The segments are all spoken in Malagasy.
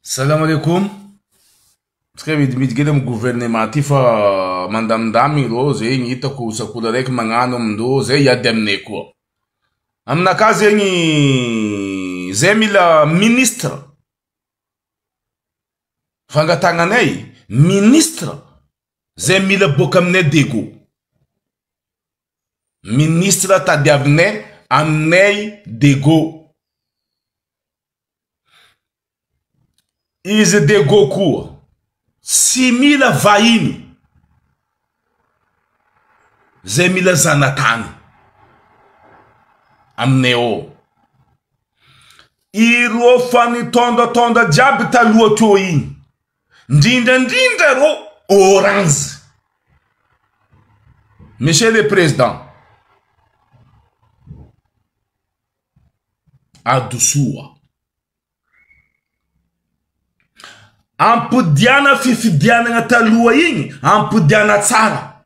Salam alaikum. Tsika midimidika eto amin'ny gouvernement ty fa mandamindamigny rô zegny hitako sakoly araiky magnano amindrô zay hiady aminay koa. Aminakahy zegny zay mila ministre fangatagnanay ministre zay mila boaka aminay Dego. Ministre tadiavinay aminay Dego. Izy Dego koa tsy mila vahiny zay mila zanatany aminay ao. Ireo fa nitôndatônda jiaby taloha teo igny, ndrindrandrindra reo orange. Monsieur le président, Adosoa. Ampodiana fifidianana taloha igny, ampodiana tsara.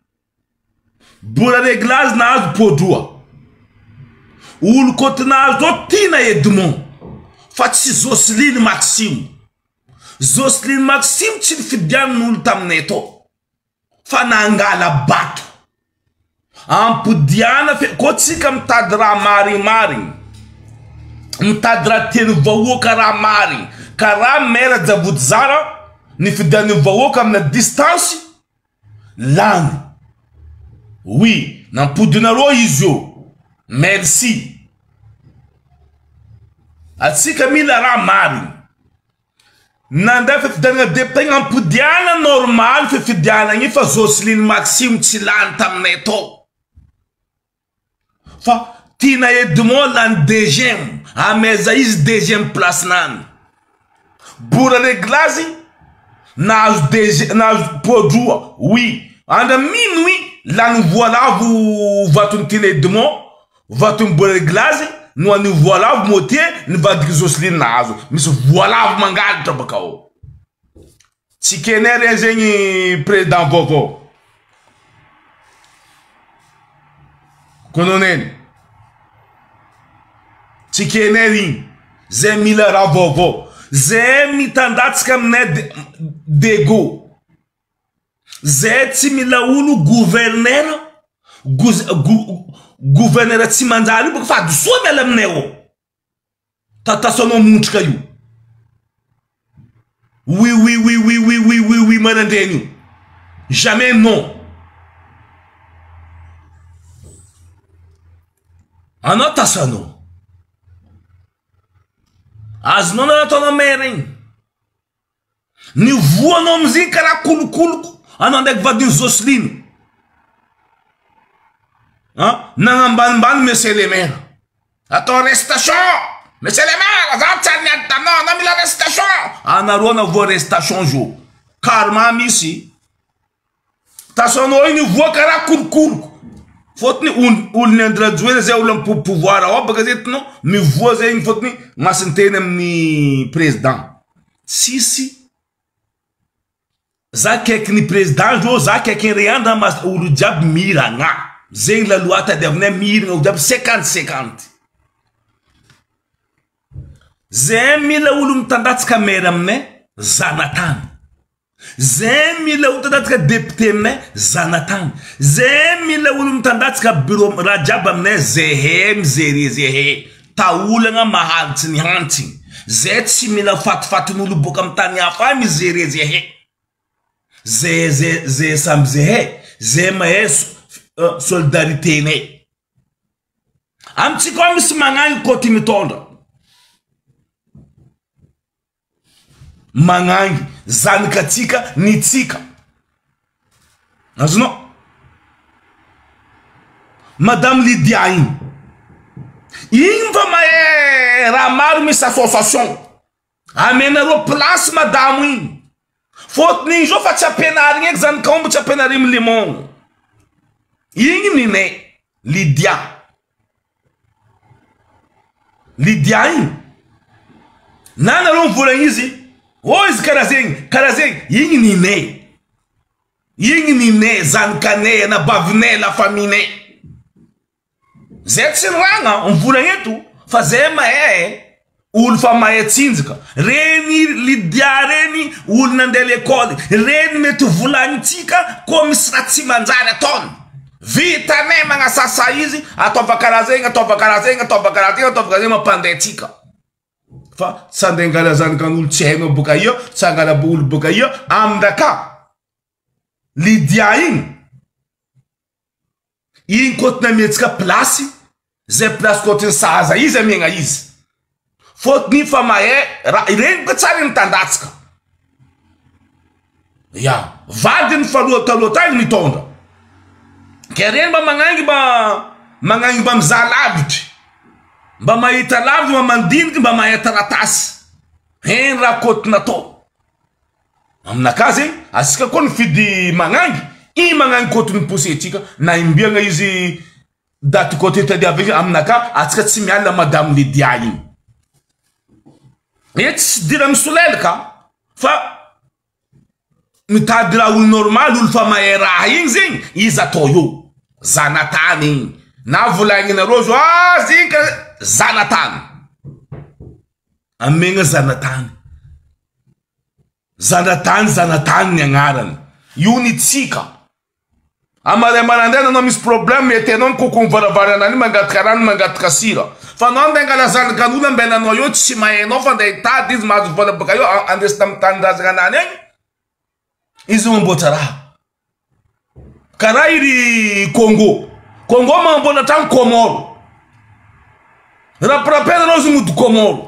Bola reglage nahazo podroa. Olo koty nahazo tao Tina Edmond fa tsy Jocelyne Maxime. Jocelyne Maxime tsy nifidianan'olo taminay tao. fa nangala-bato. Ampodiana fe koa tsika mitady raha marimarigny, mitady raha tian'ny vahoaka raha marigny, karaha maire Djabodizara nifidian'ny vahoaka amina distance lany, oui nampodinareo izy io, merci. Atsika mila raha marigny. Nandeha fifidianana député igny ampodiana normal fifidianana igny fa Jocelyne Maxime tsy lany taminay tao fa Tina Edmond lany deuxième amaiza izy deuxième place nany Bora Reglazy nahazo deuxième nahazo poids droa oui andra minuit lany voalavo vaton'i Tina Edmond Vaton'i Boeriglazy no an'io voalavo moitié nivadik'i Jocelyne nahazo. Misy voalavo mangalatra baka ao. Tsy kenay re zegny président vaovao. Colonel. Tsy kenay igny. Zay mila raha vaovao. Zay mitandatsaka aminay Dego. Zay tsy mila olo gouverneur gouverneur tsy manjary io baka fa adosoa miala aminay ao tatasanao montrika io oui oui oui oui oui oui oui oui marandraigny io jamais non anao tasanao azonao na nataonao maire igny Ny voanao amizigny karaha kolokoloko anao ndraiky vadin'i Jocelyne an nagnambanimbany monsieur le maire atao arrestation monsieur le maire za tsy ary niady taminao anao mila arrestation anareo navoa arrestation zo karma misy Tasanao iny voa karaha kolokoloko fôtony olon'i Andry Rajoelina zay olona mi pouvoir ao baka zay tinao mivoa zay igny fôtony masinteny amin'ny président tsisy za akaiky ny président zao za akaiky ny Andry mas olo jiaby miragna zegny la loi tadiavinay miragna olo jiaby 50 50 zay mila olo mitandatsaka maire aminay zanatany Zay mila olo mitandatsaka député aminay zanatany zay mila olo mitandatsaka bureau raha jiaby aminay zehe mizery zehe taolagna maharitsy ny hantsiny zay tsy mila fatifatin'olo boaka amy tany hafa any mizery zehe ze ze ze samby zehe zay mahay solidarité nay amitsika ao misy magnagny côté mitondra. Magnangy zanakatsika ny tsika. Azonao? Madame Lydia igny. Igny fa mahay raha maro misy association. Amenareo place madamo igny. Fôtony igny zao fa tsy ampianarigny eky zanak'aomby tsy ampianarigny milemogno. Igny ninay Lydia. Lydia igny na nareo mivolagna izy oh izy karaha zegny karaha zegny igny ninay igny ninay zanakanay anabavinay la famille nay zay tsy niragna mivolagna eto fa zay mahay. Olo fa mahay tsinjaka. Reny Lydia reny olo nandeha lekôly. Reny mety ho volagnintsika koa misy raha tsy manjary ataony. Vitanay magnasasa izy, ataova karaha zegny, ataova karaha zegny, ataova karaha ty, ataova karaha zegny mampandeha antsika. Fa tsy andeha angala zanakan'olo tsy hainao boka aia, tsy angala olo boka aia, aminakahy Lydia igny. Igny kôty namiantsika place, zay place kôty sahaza izy amiagna izy. Fôtony fa mahay raha regny boka tsary mitandatsaka. Ya, vadiny fa aloha taloha tagny nitondra. Ke regny mba magnangy mba magnangy mba mizaha lavitry. Mba mahita lavitry mba mandiniky mba mahay taratasy. Heny raha kôty natao. Aminakahy zegny, asika koa nifidy magnangy, i magnangy kôty ni-pousser tsika, na imbiagna izy daty kôty itadiavigny, aminakahy atsika tsy miala madame Lydia igny. E tsy dira misolelaka fa mitady raha olo normal, olo fa mahay raha igny zegny, izy atao eo, zanatany igny, na volagninareo zao ah zegny ka zanatany, amegna zanatany. Zanatany zanatany ny agnarany. Io ny tsika. Amaray marandraina anao misy problème mety anao mikoko ny varavarana any mangataka rano mangataka sira. Fa anao andeha angala zanakan'olo ambelanao eo tsy mahay anao fa andeha hitady izy mahazo vola baka eo andesina amin'ny tanindrazana anany agny. Izy mamboatra raha. Karaha iry Congo. Congo magnamboatra tragno Comore. Rapirapena anao izy mody Comore.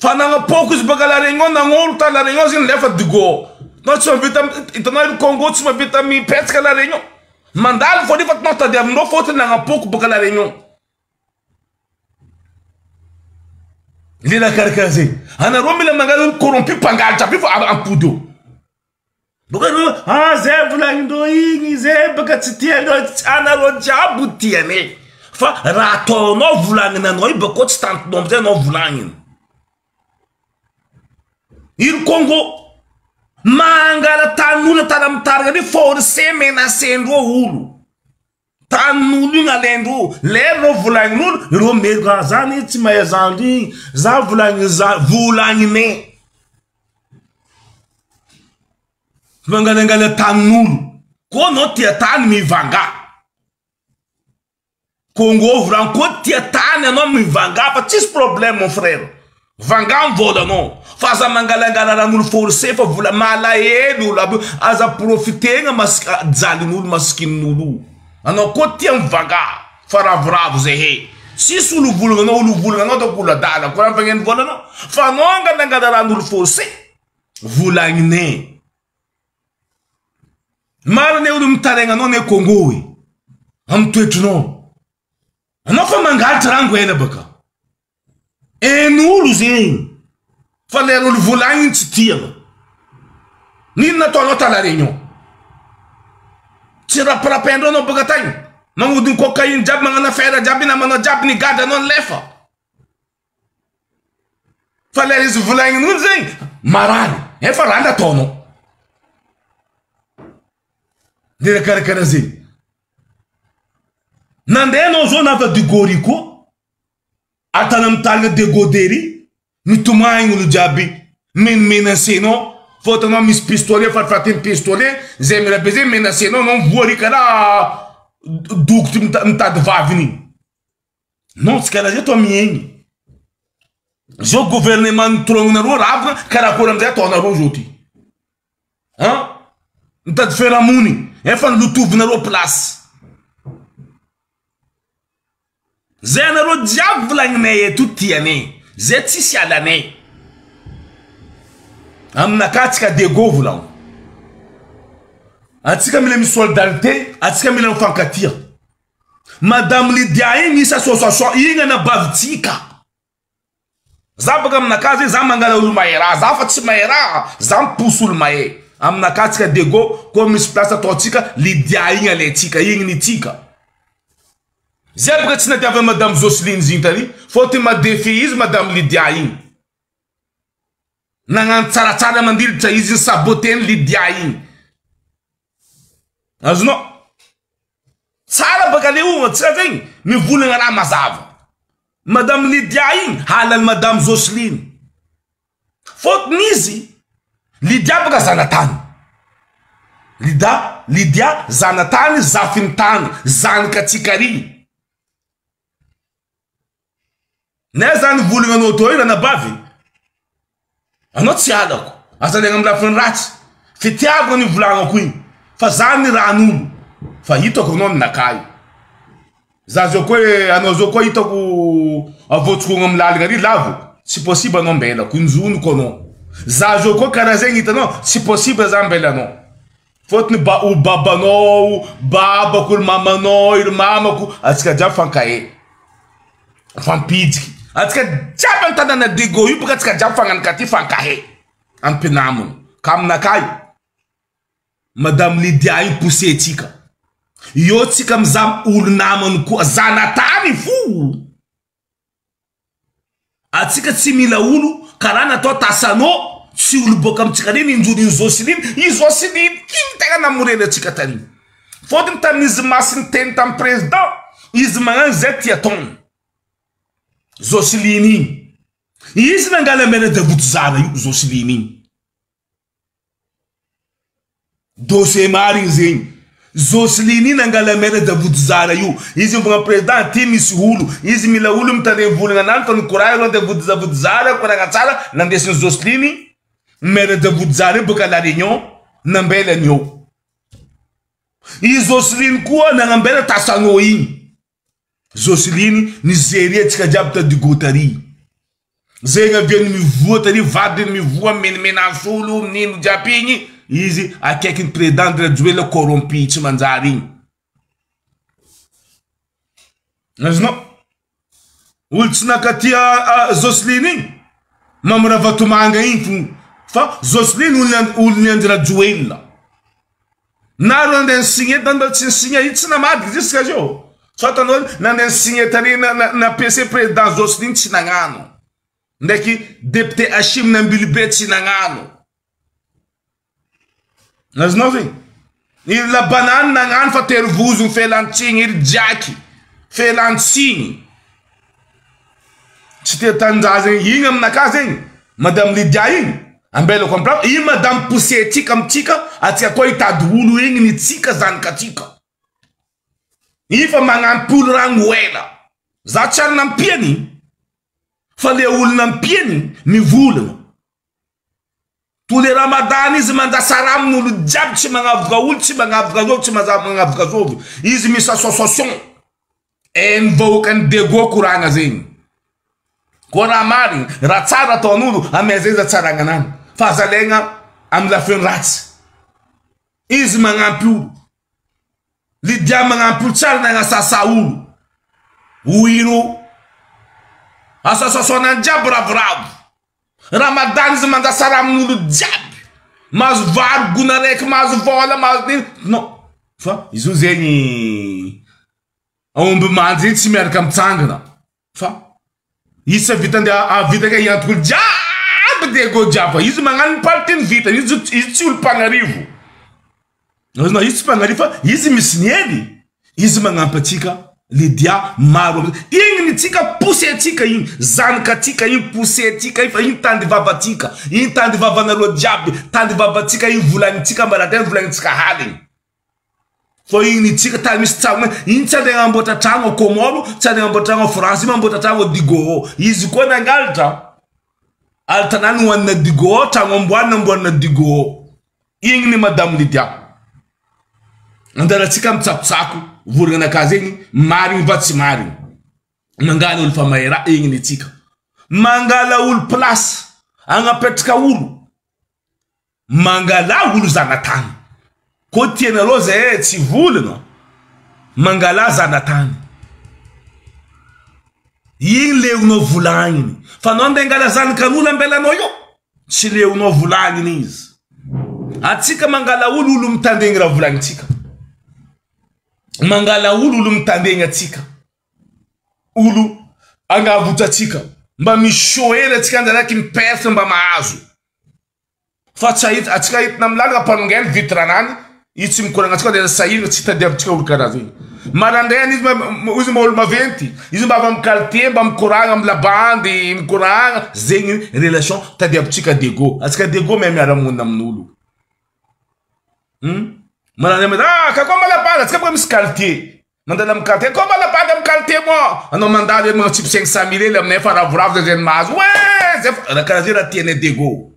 Fa nagnapoaka izy baka La Réunion nagnoro ta La Réunion izy nilefa Digo. Nao tsy mahavita hitanao iry Congo tsy mahavita mipetsaka La Réunion. Mandalo fô nefa tinao tadiavinao fôtony nagnapoaka baka La Réunion. Lela karakara zegny. Anareo mila mangala olo corrompu mpangalatra aby fa ampody eo. Boka reo, ah zay volagnindreo igny, zay baka tsy tianareo, tsy anareo jiaby tianay. Fa raha ataonao volagninanao io bakeo tsy tantinao amizay anao volagniny. Iry Congo, mangala tanin'olo tany amy tariny ary forcé menacendreo olo. Tanin'olo igny alaindreo, lera reo volagnin'olo, ireo meloka, za anie tsy mahay zandry igny, za volagny za, volagninay. Mangalangala tanin'olo, koa anao tia tany mivangà. Congo volagny koa tia tany anao mivangà fa tsisy problème mon frère. Vangà ny vôlanao fa aza mangalangala rahan'olo forcé fa vola malahelo olo aby io, aza profitena masika jalin'olo masikinin'olo io. Anao koa tia mivangà fa ravoravo zahay. Tsisy olo volagna anao, olo volagna anao ataoko olo adala koa raha mifagneno vôlanao fa anao angalangala rahan'olo forcé. Volagnine. Maro anie olo mitaraigna anao anie Congo e, amin'ny toetrinao. Anao fa mangalatra rango ela baka. Hain'olo zegny fa le olo volagniny tsy tiana. Nino nataonao ta la réunion? Tsy rapirapendreo anao baka tagny? Magnodiny cocaïne jiaby, magnano affaire jiaby, namanao jiaby nigadra anao nilefa. Fa le izy volagnin'olo zegny marary, efa raha nataonao. Le karakara zegny. Nandeha anao zao nafa Digory koa. Atana mitarika degodery, mitomagny olo jiaby, menomenacenao, fôtony anao misy pistolet fatifatiny pistolet, zay mila be zay menacenao anao mivoha ry karaha dokotry mitady vaviny igny. Non tsy karaha zay atao miaigny. Zao gouvernement nitorognonareo ravina karakory amizay ataonareo zao ty. An? Mitady fiarahamonigny, efa nilotovinareo place. Zay anareo jiaby volagninay eto tianay, zay tsisy halanay. Aminakahy tsika Diego volagno. Antsika mila misy solidarité, antsika mila mifankatia. Madame Lydia igny misy association igny anabavitsika. Za baka aminakahy zay za mangala olo mahay raha, za fa tsy mahay raha, za miposy olo mahay. Aminakahy tsika Diego koa misy place ataontsika Lydia igny alaintsika, igny ny tsika. Zay baka tsy natiavan'i madame Jocelyne zigny tary, fôtony maha défi izy madame Lydia igny. Nagnano tsaratsara mandilitra izy ni-saboter-n'i Lydia igny. Azonao? Tsara baka le io, tsika zegny mivolagna raha mazava. Madame Lydia igny halan'i Madame Jocelyne. Fôtony izy, Lydia baka zanatany. Lyda, Lydia zanatany, zafin'ny tany, zanak'antsika ary. Nay zany volagna anao tô io ranabavy. Anao tsy halako, aza alaigna amin'ny lafiny ratsy. Fitiavagna no ivolagnako igny, fa za ny ran'olo, fa hitako anao ninakahy. Za zao koa e, anao zao koa hitako avotsokogno amin'ny lalagna ary lavo, tsy possible anao ambelako, injoniko anao. Za zao koa karaha zegny hitanao, tsy possible za ambela anao. Fôtony ba o babanao, babako, ry mamanao, ry mamako, antsika jiaby fankahe. Mifampijiky. Antsika jiaby an-tanàna Diego io boka antsika jiaby fagnano katy fankahe. Ampinamana. Ka aminakahy, Madame Lydia io poussé-tsika. Eo tsika mizaha olo namany koa, zanatany fo. Atsika tsy mila olo karaha natao Tassano tsy olo boaka amitsika reny injony iny Joceline i Joceline iny tegna namorena atsika tany fôtony tamin'izy masy niteny tamy président izy magnano zay tia ataony Joceline iny izy nangala maire de Votozara io Joceline iny. Dossier marigny zegny. Jocelyne iny nangala maire Davodizara io. Izy mivogna président aty misy olo. Izy mila olo mitandregny volagna anany fa nikoragna reo Davodizara koragna tsara nandesiny Jocelyne maire Davodizara io boka la réunion nambelany eo. I Jocelyne koa nagnambela Tassano igny. Jocelyne Nigeria tsika jiaby ta Digo tary. Zegny avy eny mivoa tary vadiny mivoa menimenasy olo nino jiaby igny izy akaikin'ny président Andry Rajoelina corrompu tsy manjary igny. Azonao? Olo tsy nakatia Jocelyne igny Mamy Ravatomanga igny fo fa Jocelyne olon'i Andry Rajoelina. Na reo nandeha ni-signer tany mbola tsy ni-signer io tsy namadika jusqu'à zao. Sao atanao nandeha ni-signer tary na na PC président Jocelyne tsy nagnano. Ndraiky député Hachim Nambilibe tsy nagnano. Azonao zegny? I la banane nagnano fa tery vozony felan-tsigny ry jaky. Felan-tsigny. Tsy tia tanindrazana igny aminakahy zegny madame Lydia igny ambelako am place igny madame poussé tsika amitsika atsika koa hitady olo igny ny tsika zanakatsika igny fa magnampy olo ragno ela za tsy ary nampiany fa le olo nampiany mivolagna Tous les ramadan izy manjasara aminy olo jiaby tsy magnavoka olo tsy magnavoka zovy tsy magnavoka zovy izy misy association en vahoakany Diego koragna zegny koa raha marigny raha tsara ataon'olo amea zay za tsaragna anany fa aza alaigna amy lafiny ratsy izy magnampy olo Lydia magnampy olo tsara nagnasasa olo hoy ro association nany jiaby ravoravo Ramadan izy mandrasa raha amin'olo jiaby mahazo vary gona raiky mahazo vôla mahazo nino non fa izy io zegny aomby mandry zegny tsy miaraka mitsangana fa izy tsy avita andeha ahavita ka hiantoka olo jiaby Diego jiaby fa izy magnano ny partie ny vitany izy izy tsy olo mpagnarivo Azonao izy tsy mpagnarivo fa izy misy ny hely izy magnampy atsika Lydia maro amizay igny ny tsika poussé atsika igny zanakatsika igny poussé atsika igny fa igny tandy vavatsika igny tandy vavanareo jiaby tandy vavatsika igny volagnitsika maraindraigny volagnitsika haligny fa igny ny tsika tany misy tragno igny tsy andeha agnamboatra tragno a Comore tsy andeha agnamboatra tragno a France igny mamboatra tragno a Digo izy koa nangalatra ary tanàna hoanina Digo tragno amboarina amboarina Digo Igny ny madame Lydia. Anjarantsika mitsakotsako vorogna anakahy zegny marigny va tsy marigny. Mangala olo fa mahay raha igny ny tsika. Mangala olo place agnapetraka olo. Mangala olo zanatany. Koa tianareo zay tsy volagna mangala zanatany. Igny leonao volagniny. Fa anao nde angala zanakan'olo ambelanao io. Tsy leonao volagnina izy. Atsika mangala olo olo mitandregny raha volagnintsika. Mangala olo olo mitandregny atsika. Olo agnavotra atsika. Mba misy show hely atsika andraiky mi-perce mba mahazo. Fa tsy ahita atsika entina amin'ny lalana mpanongely vitre anany. Io tsy mikoragna antsika dia sahirana tsy tadiavintsika olo karaha zegny. Marandraigny izy izy mba olo maventy, izy mba avy amy quartier mba mikoragna amy labandy, mikoragna, zegny relation tadiavintsika Diego. Antsika Diego mahay miara-monina amin'olo. Hum? Marandraigny ah ka koa malabandy, antsika boka misy quartier. Mandalo amy quartier, koa malabandy amy quartier moa. Anao mandalo eny magnatsipy 500 mille hely aminay fa ravoravo zay zay mahazo. Oe! Zay fa raha karaha zay raha tianay Diego.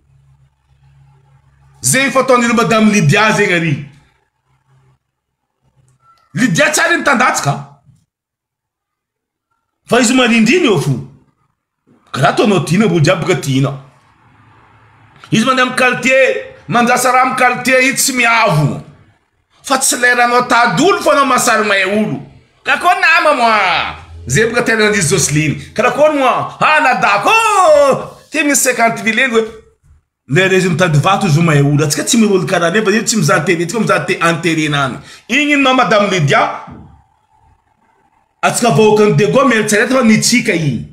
Zegny fataon'ireo madame Lydia zegny ary. Lydia tsy ary nitandatsaka. Fa izy marindriny eo fo. Karaha ataonao tiana olo jiaby boka tiana. Izy mandeha amy quartier, mandrasa raha amy quartier izy tsy miavo. Fa tsy leranao tady olo fa anao masary mahay olo. Karakôry nama moa? Zay boka tena izy Jocelyne. Karakôry moa? Ah ladako oh! Ty misy 50 mille hely hoe. Lera izy mitady vato izy mahay olo. Atsika tsy miroly karaha nefa izy tsy mizaha télé, tsika mizaha te anterena any. Igny inona madame Lydia? Atsika vahoakan'i Dego mieritsereta fa nitsika igny.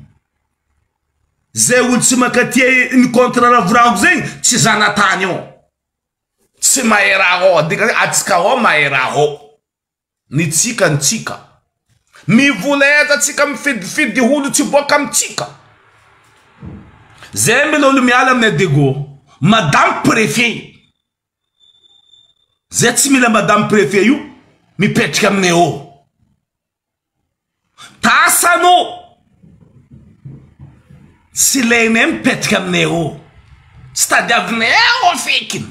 Zay olo tsy mankatia ny contre ravoravo zegny tsy zanatany ao. Tsy mahay raha ao. Dikany atsika ao mahay raha ao. Nitsika nitsika. Mivoleza tsika mifidifidy olo tsy boaka amitsika. Zay mila olo miala aminay Dego. Madame préfet. Zay tsy mila madame préfet io mipetraka aminay ao. Tasano tsy ilainay mipetraka aminay ao. Tsy tadiavinay ao fekiny.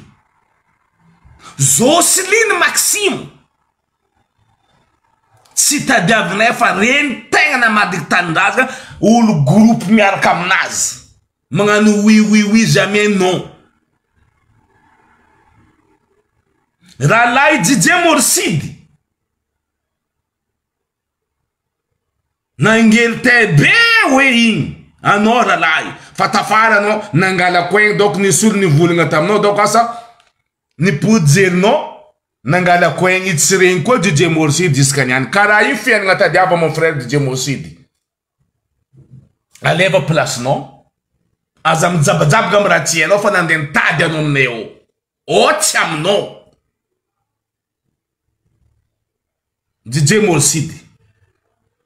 Jocelyne Maxime tsy tadiavinay fa reny tegna namadiky tanindrazana olo groupe miaraka aminazy magnano oui oui oui jamais non. Rahalahy Jije Morsidy Nangelitay be hoe igny anao ralahy fa tafara anao nangalako aigny donc nisolo nivolagna taminao donc asa nipody jerinao nangalako aigny tsy regny koa DJ Morsidy jusqu'à niany karaha io fiaignana tadiava mon frère DJ Morsidy aleva place-nao aza mijabajaboka amy raha tsy hainao fa nandeha nitady anao aminay ao ao tsy aminao. DJ Morsidy,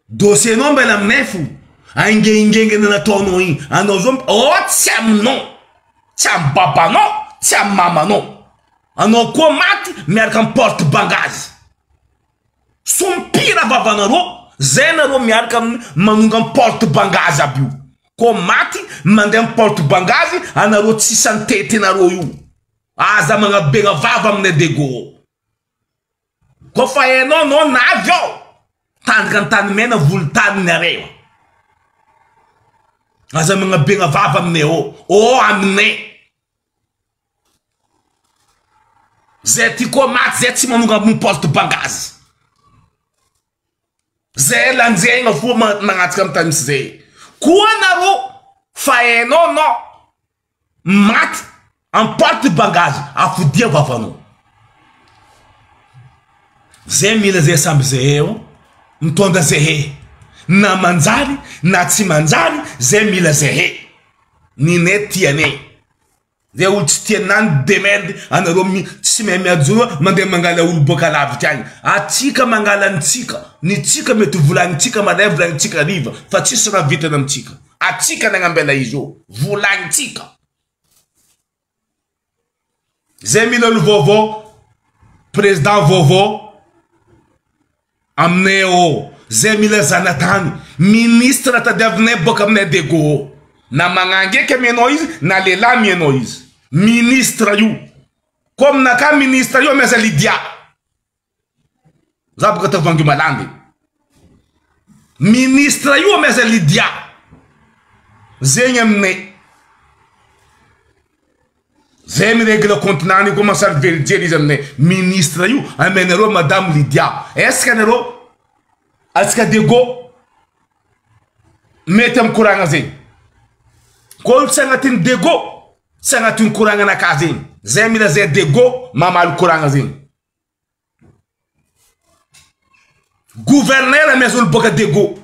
dossier nao mbela aminay fo, aingengengena nataonao igny, anao zao oh tsy aminao, tsy amy babanao, tsy amy mamanao, anao koa maty miaraka amy porte bagazy, sompira vavanareo, zay nareo miaraka amy manongam porte bagazy aby io, koa maty mandeha amy porte bagazy anareo tsisy antetinareo io, aza magnabegna vava aminay Dego. Koa fa hainao anao navy ao tandrika antanimena volotany nareo aza magnabegna vava aminay ao ô aminay zay ty koa maty zay tsy manonga ambony porte bagazy zay lanjaigna fo magnatsika amy tany misy zay koa nareo fa hainao anao Maty en porte bagage afodia vavanao. Zay mila zay samby zay eo mitondra zehe na manjary na tsy manjary zay mila zehe ninay tianay zay olo tsy tia nany demerde anareo tsy mahay miajoro mandeha mangala olo boaka lavitra agny atsika mangala antsika ny tsika mety volagnitsika maray volagnitsika hariva fa tsisy raha vitany amitsika. Atsika nagnambela izy io, volagnitsika. Zay mila olo vaovao, président vaovao aminay ao. Zay mila zanatany, ministre tadiavinay boaka aminay Dego ao. Na magnangy eky amianao izy, na lehilahy amianao izy. Ministre io. Koa aminakahy ministre io amiaza Lydia. Za boka tao Vangimalandy. Ministre io amaiza Lydia. Zegny aminay. Zay mi regle compte nany koa masary velijery izy aminay. Ministre io amenareo madame Lydia. Est ce que anareo atsika Diego mety amy koragna zegny. Koa olo tsy agnatin'ny Diego tsy agnatin'ny koragnanakahy zegny. Zay mila zay Diego mamaly koragna zegny. Gouverneur mihazo olo boaka Diego.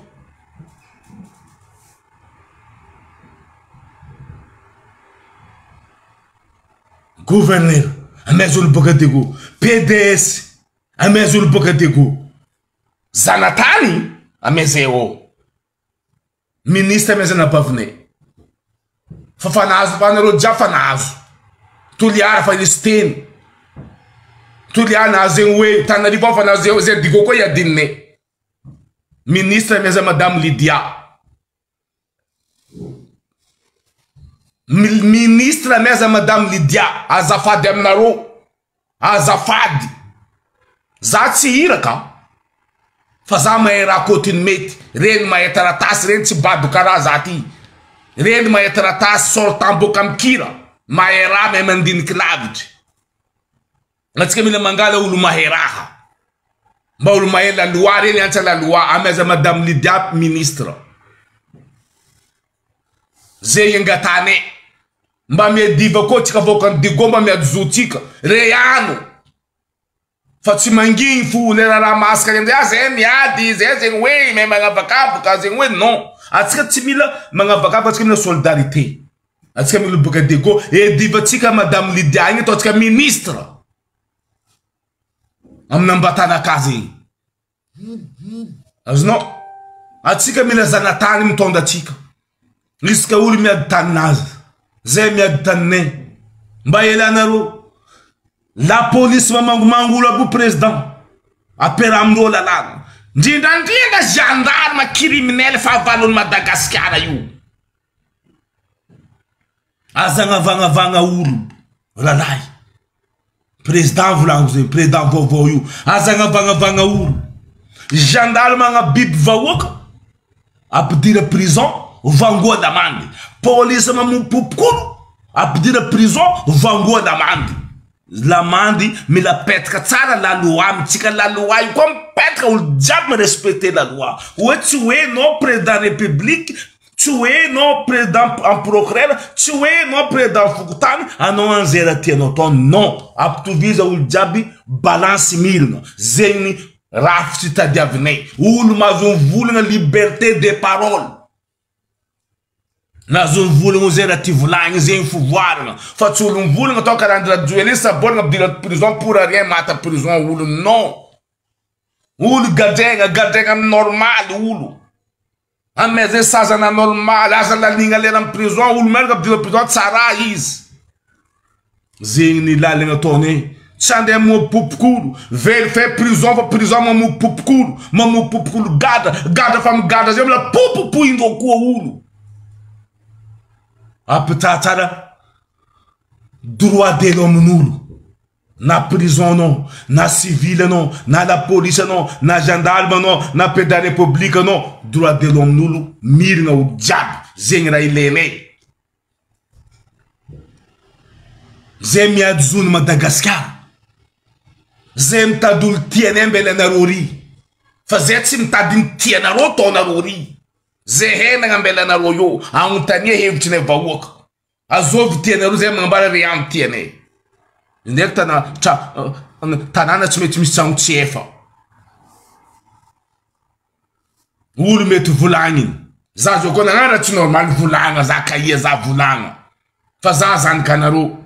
Gouverneur. Amaiza olo boaka Diego. PDS amaiza olo boaka Diego. Zanatany amaiza eo. Ministre amaiza anabavinay. Fa fa nahazo fa nareo jiaby fa nahazo. Toliara fa nisy teny. Toliara nahazo zegny hoe Tanarivo ao fa nahazo zegny zay Diego koa iadininay. Ministre amaiza madame Lydia. Ministre amaiza madame Lydia azafady aminareo azafady za tsy iraka fa za mahay raha kotiny mety reny mahay taratasy reny tsy bado karaha za ty reny mahay taratasy sortant boka amy kira mahay raha mahay mandiniky lavitry. Antsika mila mangala olo mahay raha. Mba olo mahay la loi reny antsa la loi amaiza madame Lydia ministre. Zegny angatanay. Mba miadiva koa tsika vahoakan'i Diego mba miady zo tsika. Re ano. Fa tsy mangigny fo le raharaha masaka regny ah zay miady zay zegny hoe mahay magnavakavaka zegny hoe non. Antsika tsy mila magnavakavaka antsika mila solidarité. Atsika mila boka Diego edivatsika madame Lydia igny ataontsika ministre amina ambatanakazy igny azonao atsika mila zanatany mitondra atsika isaka olo miady taninazy zay miady taninay mba elanareo la police mamangomango olo aby président apera amindreo lalàna ndrindrandrindra gendarme criminel fahavalon'i Madagasikara io. Aza agnavagnavagna olo ralahy. Président volagniko zegny, président vaovao io. Aza agnavagnavagna olo. Gendarme agnabiby vahoaka, ampidira prison, vangoa lamandy. Police mamopopoka olo, ampidira prison, vangoa lamandy. Lamandy mila apetaka tsara la loi amintsika la loi io koa mipetaka olo jiaby mi respecter la loi hoe tsy hoe enao président république tsy hoe enao président en procureur tsy hoe enao président fokontany anao an'izay raha tianao atao non ampitoviza olo jiaby balance mirina zegny rafitry tadiavinay olo mahazo mivolagna liberté de parole. Nahazo mivolagna zay raha ty volagny zegny fivoaragna fa tsy olo mivolagna atao karaha Andry Rajoelina saboragna ampidirina prison pour rien maty prison olo non olo gadraigna gadraigna amy normaly olo amezay sazana normaly aza lanigna lera amy prison olo miaraka ampidirina prison tsara izy. Zegny ny lalagna ataonay. Tsy andeha hamoa-popok'olo. Very fait prison fa prison mamoa-popok'olo. Mamoa-popok'olo gadra. Gadra fa migadra zay mbola popopohindreo koa olo. Ampitaha tsara droit de l'homme n'olo. Na prison anao, na civil anao, na la police anao, na gendarme anao, na président république anao. Droit de l'homme n'olo mirina olo jiaby. Zegny raha ilainay. Zay miady zo ny Madagascar. Zay mitady olo tia anay mbela anareo ry. Fa zay tsy mitady ny tia anareo ataonareo ry. Zay henagna mbela anareo eo. Agnontania hevitry ny vahoaka. Azovy tia anareo zay magnambara ry andro tia anay. Ndraiky tana tra tanàna tsy mety misy tragno tsy efa. Olo mety volagniny. Za zao koa nagnano raha tsy normal volagna za kahia za volagna. Fa za zanakanareo.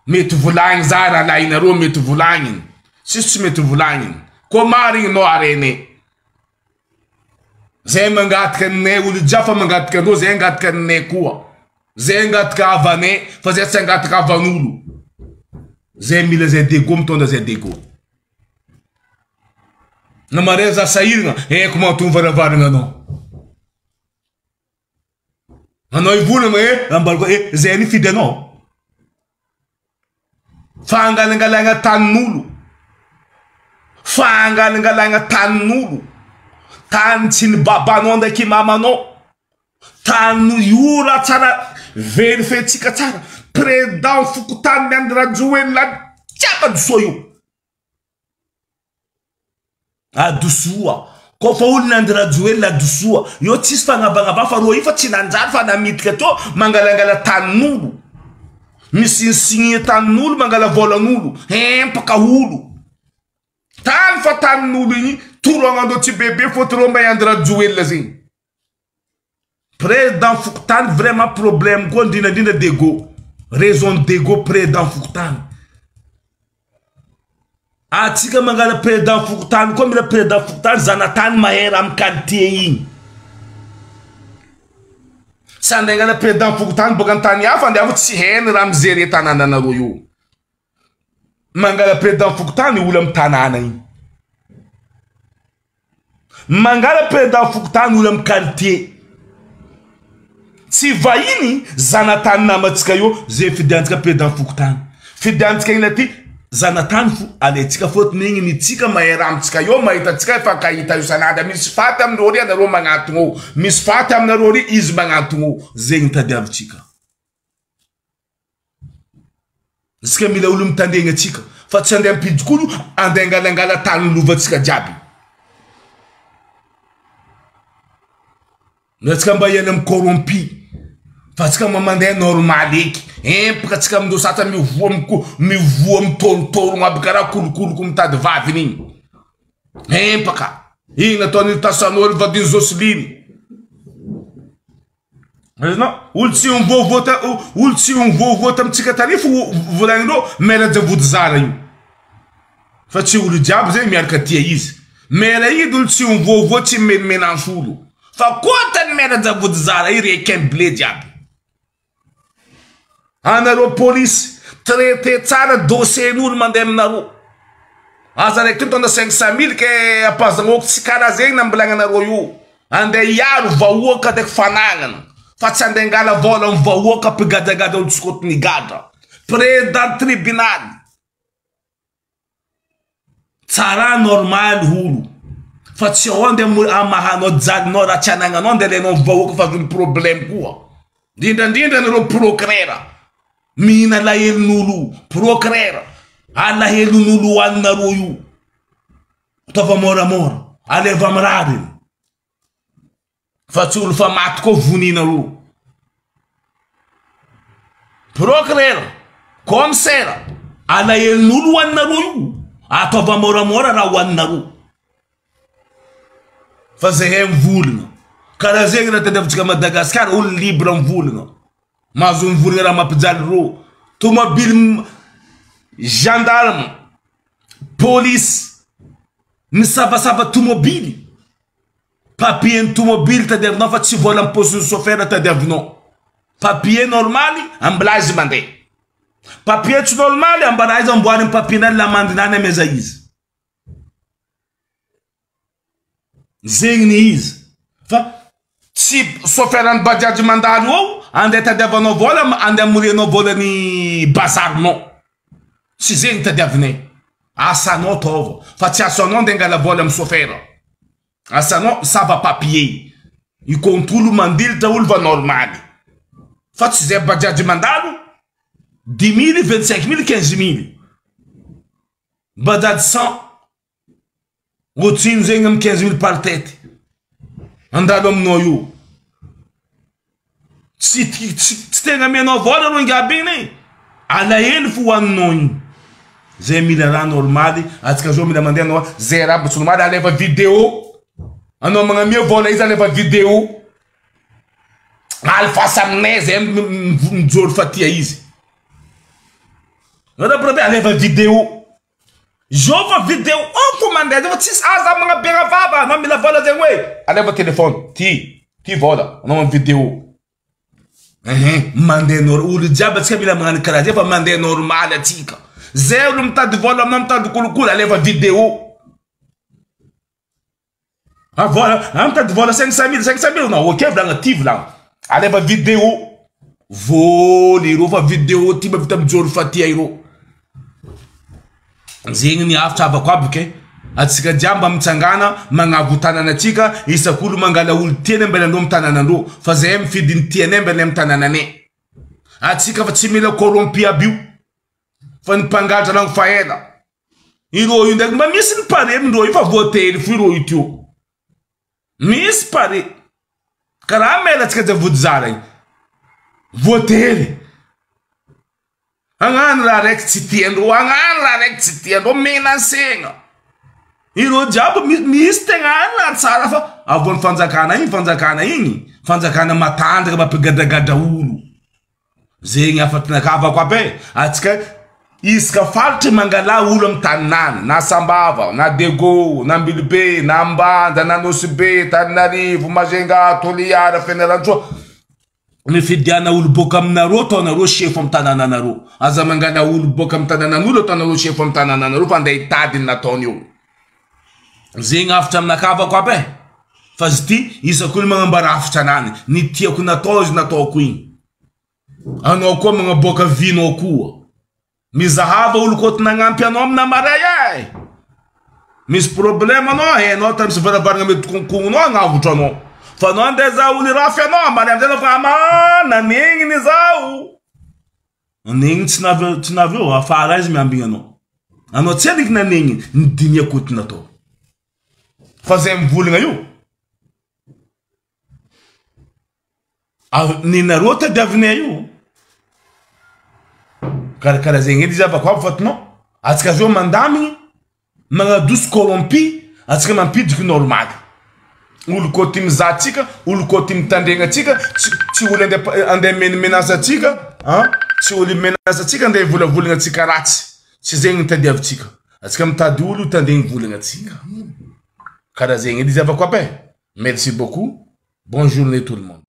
Mety volagny za rahalahinareo mety volagniny. Tsisy tsy mety volagniny. Koa marigny nao arene. Zay mangataka aminay olo jiaby fa mangataka andreo zay angataka aminay koa. Zay angataka havanay fa zay tsy angataka havan'olo. Zay mila zay dego mitondra zay dego. Na mare za sahiragna, haiko mahatonga varavaragna anao. Anao hivolagna eh, ambarako eh, zay nifidy anao. Fa angalangalagna tanin'olo. Fa angalangalagna tanin'olo. Tany tsy ny babanao ndraiky mamanao. Tany io raha tsara verifentsika tsara. Président fokontany Andry Rajoelina jiaby adosoa io. Adosoa. Koa fa olona Andry Rajoelina adosoa. Eo tsisy fagnabagnaba fa rô io fa tsy nanjary fa namitika teo mangalangala tanin'olo. Misinsigny tanin'olo mangala vôlan'olo. Hempaka olo. Tany fa tanin'olo igny toroagnandreo tsy bebe fô rô mba i Andry Rajoelina zegny. Président fokontany vraiment problème koa indrindra indrindra Dego. Raison Dego président fokontany. Atsika mangala président fokontany koa mila président fokontany zanatany mahay raha amy quartier igny. Tsy andeha angala président fokontany boaka antany hafa andeha fa tsy hainy raha mi-gérer tanànanareo io. Mangala président fokontany olo amy tanàna igny. Mangala président fokontany olo amy quartier. Tsy vahiny zanatany namantsika io ze fidiantsika président fokontany. Fidiantsika iny aty zanatany fo alaintsika fôtony igny ny tsika mahay raha amitsika io mahita antsika mifankahita io isan'andro misy faty aminareo ry anareo magnantogno eo misy faty aminareo ry izy magnantogno eo zegny tadiavintsika. Isika mila olo mitandregny atsika fa tsy andeha ampidikolo andeha angalangala tany lovantsika jiaby. Ny atsika mba hiala amy corrompu fa atsika mba mandeha normal eky empaka atsika amindreo sasany mivoa miko mivoa mitôrotôrogno aby karaha kolokoloko mitady vaviny igny empaka igny nataon'ny tasanôly vadin'i Joseline. Azonao? Olo tsy mivoavoa ta olo tsy mivoavoa tamintsika tary fo volagnindreo maire Javodizara io. Fa tsy olo jiaby zegny miaraka tia izy. Maire igny edy olo tsy mivoavoa tsy mimenomenanso olo. Fa koa ny maire Javodizara io requin blé jiaby. Anareo polisy, traiter tsara dossier n'olo mandeha aminareo. Aza raiky mitondra 500 mille ke ampazahoako tsy karaha zegny nambilagnanareo io. Andeha hiaro vahoaka ndraiky fanagnana fa tsy andeha angala vola amin'ny vahoaka ampigadragadra olo tsy kôty nigadra. Président tribunal. Tsara normaly olo fa tsy ao andeha amahanao jalinao raha tsy anagnanao andeha alainao ny vahoaka fa azon'ny problème koa. Indrindrandrindra anareo procureur mihina alahelon'olo io, procureur alahelon'olo hoaninareo io. Ataova moramora, aleva amin'ny rariny. Fa tsy olo fa maty koa voninareo. Procureur, commissaire, alahelon'olo hoaninareo io, ataova moramora raha hoaninareo. Fa zahay mivolagna. Karaha zegny raha tadiavintsika Madagascar, olo libre mivolagna. Mahazo mivolagna raha mampijaly reo. Tomobily gendarme, police, misavasava tomobily. Papier ny tomobily tadiavinao fa tsy vola am paosin'ny chauffeur tadiavinao. Papier normaly ambila izy mandeha. Papier tsy normaly ambara izy amboariny papier nany lamandinany ameza izy. Zegny ny izy fa tsy chauffeur ny bajaj mandalo eo andeha tadiavanao vola andeha amorianao vola ny bazarinao. Tsy zegny tadiavinay. Asanao ataova fa tsy asanao andeha angala vola amy chauffeur. Asanao sava papier. I contrôle mandilitra olo fa normaly. Fa tsy zay bajaj mandalo dix mille, 25 mille, 15 mille. Bajaj 100. Ohatrino zegny amy 15 mille par tête. Andalo aminao io. Tsy tsy tsy tegna amianao vola anao ingaby igny e. Alahelo fo hoaninao igny. Zay mila raha normaly, atsika zao mila mandeha anao zay raha mbo tsy normaly alefa vidéo. Anao magnamia vola izy alefa vidéo. Alifasa aminay zay mijoro fa tia izy. Alefa vidéo. Zao fa vidéo ao fo mandeha zao fa tsisy aza magnabera vava anao mila vola zegny hoe alefa téléphone ty ty vola anao amy vidéo. Ehe mandeha nor olo jiaby atsika mila magnano karaha zay fa mandeha normaly atsika. Zay olo mitady vola aminao mitady kolikoly alefa vidéo. Ah vola, ah mitady vola 500 mille, 500 mille anao ok volagna ty volagna. Alefa vidéo. Voly ireo fa vidéo ty mavita mijoro fa tia ireo. Zegny ny hafatra havako aby ke. Atsika jiaby mba mitsangana magnavo tanana atsika isak'olo mangala olo tiany ambelandreo amy tananandreo fa zahay mifidy ny tianay ambelanay amy tanananay. Atsika fa tsy mila corrompu aby io fa ny mpangalatra lango fa ela. Ireo io ndraiky mba misy ny pare amindreo io fa voatery fo ireo io teo. Misy pare. Karaha mela atsika javody zara io. Voatery. Agnano raha raiky tsy tiandreo, agnano raha raiky tsy tiandreo, menasegna. Ireo jiaby misy tegna any raha tsara fa avoan'ny fanjakana igny, fanjakana igny, fanjakana matanjaka mampigadragadra olo. Zegny hafatrinakavako aby e. Atsika. Isaka faritry mangalà olo am taninany, na Sambava, na Diego, na Ambilobe, na Ambanja, na Nosy Be, Tananarivo, Majunga, Toliara, Fianarantsoa. Mifidiana olo boaka aminareo ataonareo chef am tanananareo. Aza mangala olo boaka am tananan'olo ataonareo chef am tanananareo fa andeha hitady ny nataony eo. Zegny hafatra aminakavako aby e. Fa izy ty isak'olo magnambara hafatra anany. Ny tiako natao izy nataoko igny. Anao koa magnaboaka vie-nao koa. Mizahava olo kôty nagnampy anao amina maray e! Misy problème anao, hainao tany misy varavarana mety konkognonao hagnavotra anao. Fa anao andeha hizaha olo hirafy anao, hamaray amizay anao fa aman nanegniny zaho. Nanegniny tsy navy tsy navy eo, afara aiza miambigny anao. Anao tsy endriky nanegniny, ny dinia kôty natao. Fa zay mivolagna io. Nenareo tadiavinay io. Karakara zegny edy izy avako aby fa non. Atsika zao mandamigny, magnadoso corrompu, atsika mampidriky normaly. Olo koa tia mizaha atsika, olo koa tia mitandregny atsika, tsy tsy olo andeha andeha menace atsika, an, tsy olo menace atsika andeha hivolavolagna atsika ratsy. Tsy zegny ny tadiavintsika. Atsika mitady olo hitandregny volagna atsika. Karaha zegny edy izy avako aby e. Merci beaucoup. Bonne journée tout le monde.